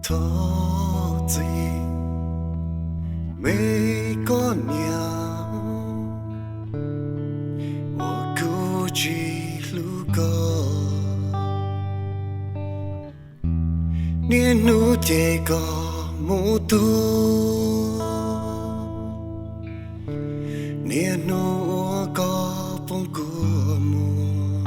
Thov txim, me koj niam, uas kuv tsis hlub koj. Niaj hnub ces koj mus tuag, niaj hnub uas koj poob kua muag,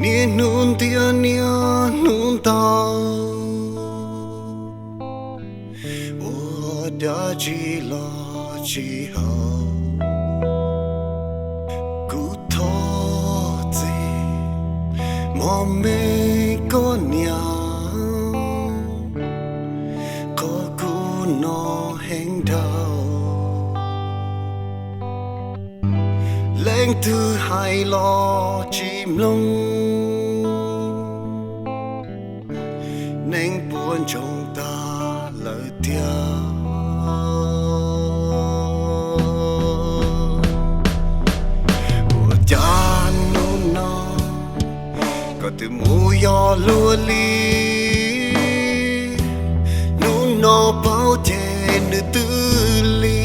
niaj hnub ntiaj niaj hnub ntau, ua dab tsi los tsis haum. Kuv thov txim, mog me koj niam, qhov kuv hnov heev dhau. Leej twg hais los tsis mloog, neeg puas ntsoov tag lawm tiag. Ua cas hnub no koj twb mus yos luag li, hnub no paub ces nws twb li,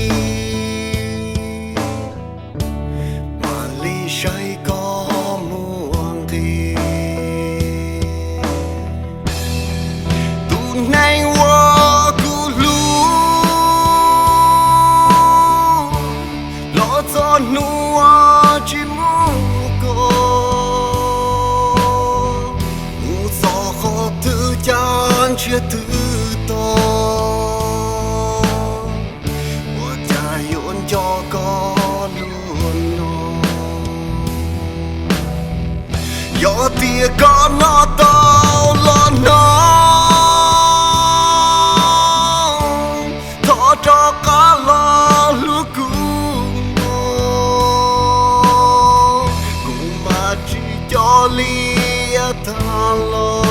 mam li saib koj muaj nqis. Tus neeg uas kuv hlub, los txog hnub uas tsis muaj koj, mus txog qhov twg cas ntsiag twb to. Ua cas yuav nco koj luag no? Yog tias koj noj tau los no, thov rov qab los hlub kuv mog. Kuv mas tsis coj li tag los,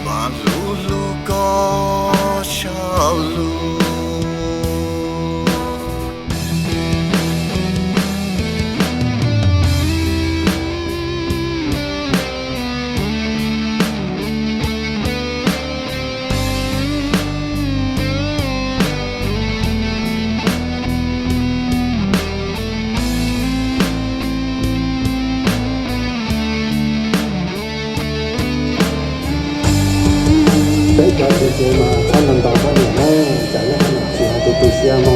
mas hlub hlub koj tshaj lug. Peb cov txiv tsev mas txhob ntau ntau poj niam na, cas lub qhov niam tsis hais tus tu siab no.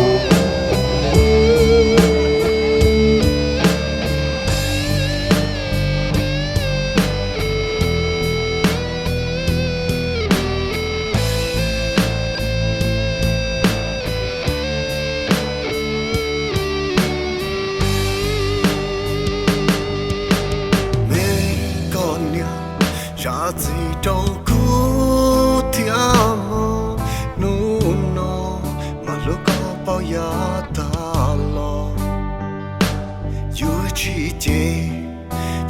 Me koj niam, zam txim rau kuv thiab mog. Hnub no mas hlub koj paub yav tag los, yuav tsis cem,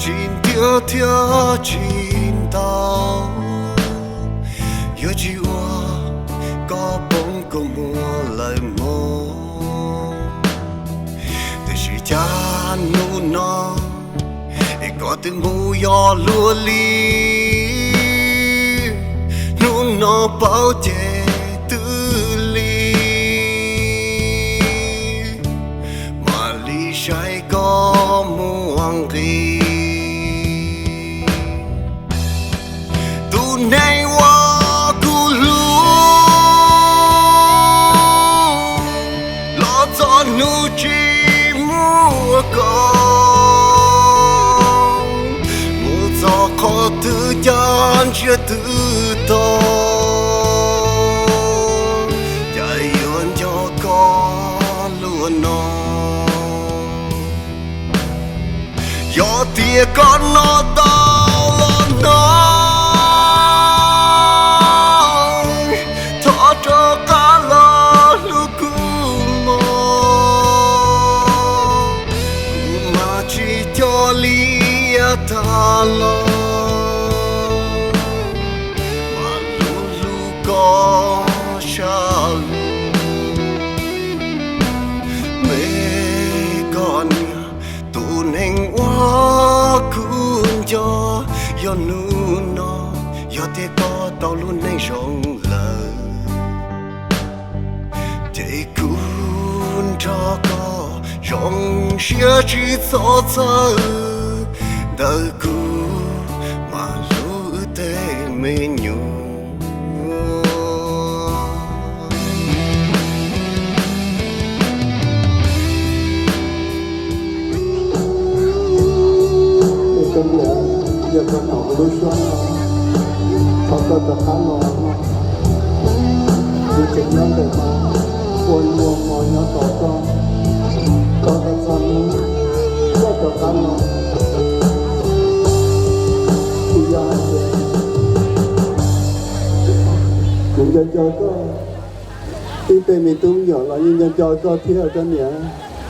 tsis ntiab thiab tsis ntau, yuav tsis ua koj poob kua muag lawm mog. Tiam sis cas hnub no es koj twb mus yos luag li, hnub no paub ces twb li, mam li saib koj muaj nqis. Tus neeg uas kuv hlub, los txog hnub tsis muaj koj, mus txog qhov twg cas ntsiag twb to, cas yuav nco koj luag no? Yog tias koj noj tau los no, Tag los mas hlub hlub koj sab lug, me koj niam tus neeg uas kuv nco. Yog hnub no yog tias koj tau lub neej zoo lawm, ces kuv nrog koj zoo siab tsis txhob txhawj, ntawm kuv mas hlub wb tej me nyuam. Yog koj tom kuv lub suab no, thov koj rov qab los no, kuv tseem nyob ntawm no ua luag mos nyob tos koj. Koj txog hnub koj rov qab los, kuv yog hais tias kuv nco nco koj, wb tej me tub me nyuam los yeej nco nco koj thiab koj niam.